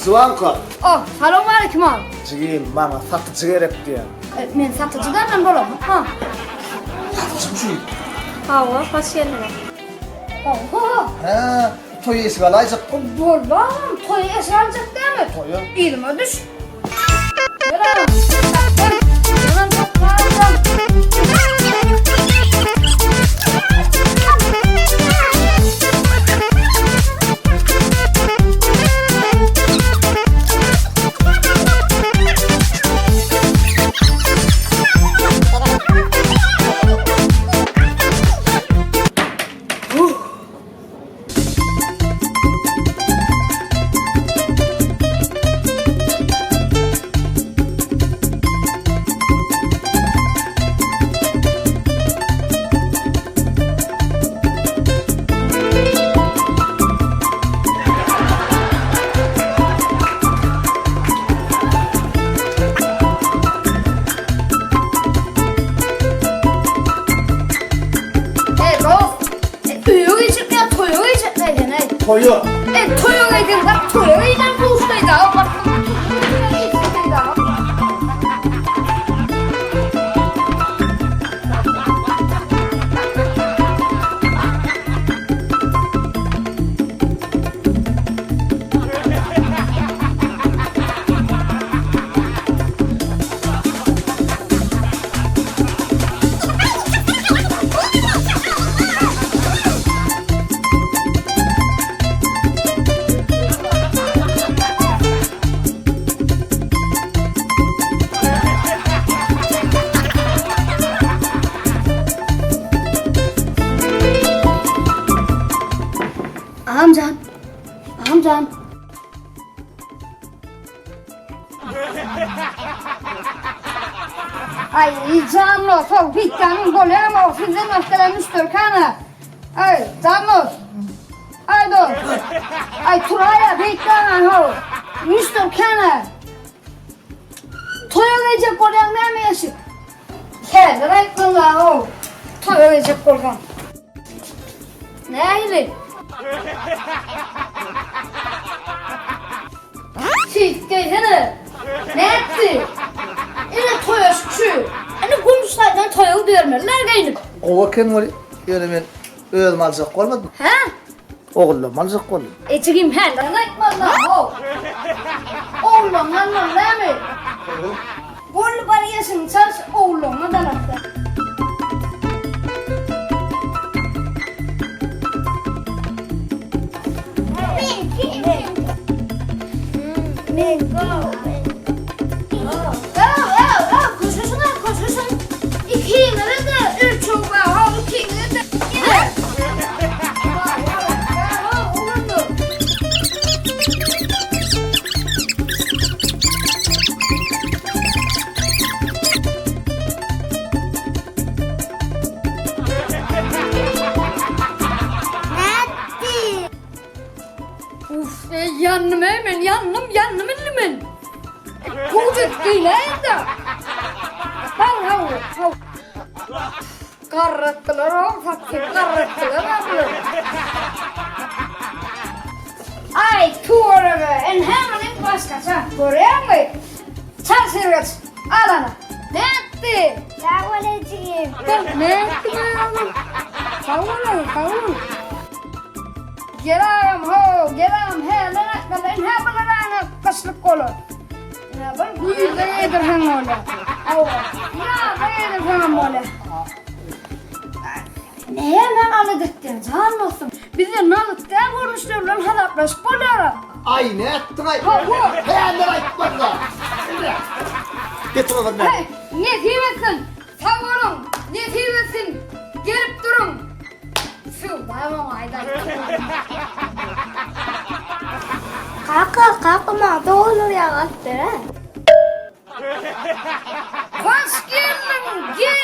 Satyjy barmyka? Oh, salowmaleýkim agam. Jigim, maňa satyjy gerek diýýän. E, men satyjy da men bolamok ha. Satyjymy şu? Hawa, hoş geldiňiz. Oho. Hä, toý eşik alaýjak. Boldy agam, toý eşik aljak dämi? Toýa. Yzyma düş. Gel agam. Gel. Agam, agam. Ey dost, e, öýe geçip ýa toýa geçip näden ey? Toýa. Ey toýa geçip bak toýa geçen duşdaýda bak. Agamjan, agamjan. Ay canlı sol bitkanın golü ama o sizden başka müşteri kana. Ay canlı. Ay dost. Ay Turaya bitkanın ho. Müşteri kana. Toya gelecek bolýan näme ýaşyk? Häzir aýtmaň ho. Toýa geljek bolsaň. Nähili? Şeýt geýsene. Nätdi? Ine toýa şu. Ine gümüştaýdan toýa gidibermeliler geýnip. Gowy eken weli, ýöne men özüm aljak bolmadym. Hä? Ogullarymy aljak boldum. Ejigim häzir aýtmalylar how. Oglullaryňy almaly dälmi? Boldy bar ýeşiňi çalyş oglullaryňa dalatda. Uff, ey ýandym ey men, ýandym, ýandym indi men. Gowjak geýläýin-de. Haw, haw, haw. Garratdylar oň saçyny garratdylar a bular. Aý tüweleme enhä muny başgaça görýäňmi? Çal sergeç al ana. Nätdi? Sag bol ejigim. Nätdiň aý oglum? Sag bol oglum sag bol. Gel agam how gel agam häzir aýtmasa enhä bular aňa gyşlyk bolar. Ine bir güýzde geýdirseň bolýar. Hawa, ýazda geýdirseňem bolýar. Näme men alyp gitdim, jan dostum. Bizde nagt däl görnüşler bilen hasaplaşyp bolýar. Aý, nätdiň-aý? Hawa. Häzir aýtmasa. Ine. Getir ozal meni. Heý, nesip etsin. Sag boluň. Nesip etsin. Gelip duruň. Kaka, kaka maňa dolar ýag alyp ber-ä. Hoş geldiň, gelin!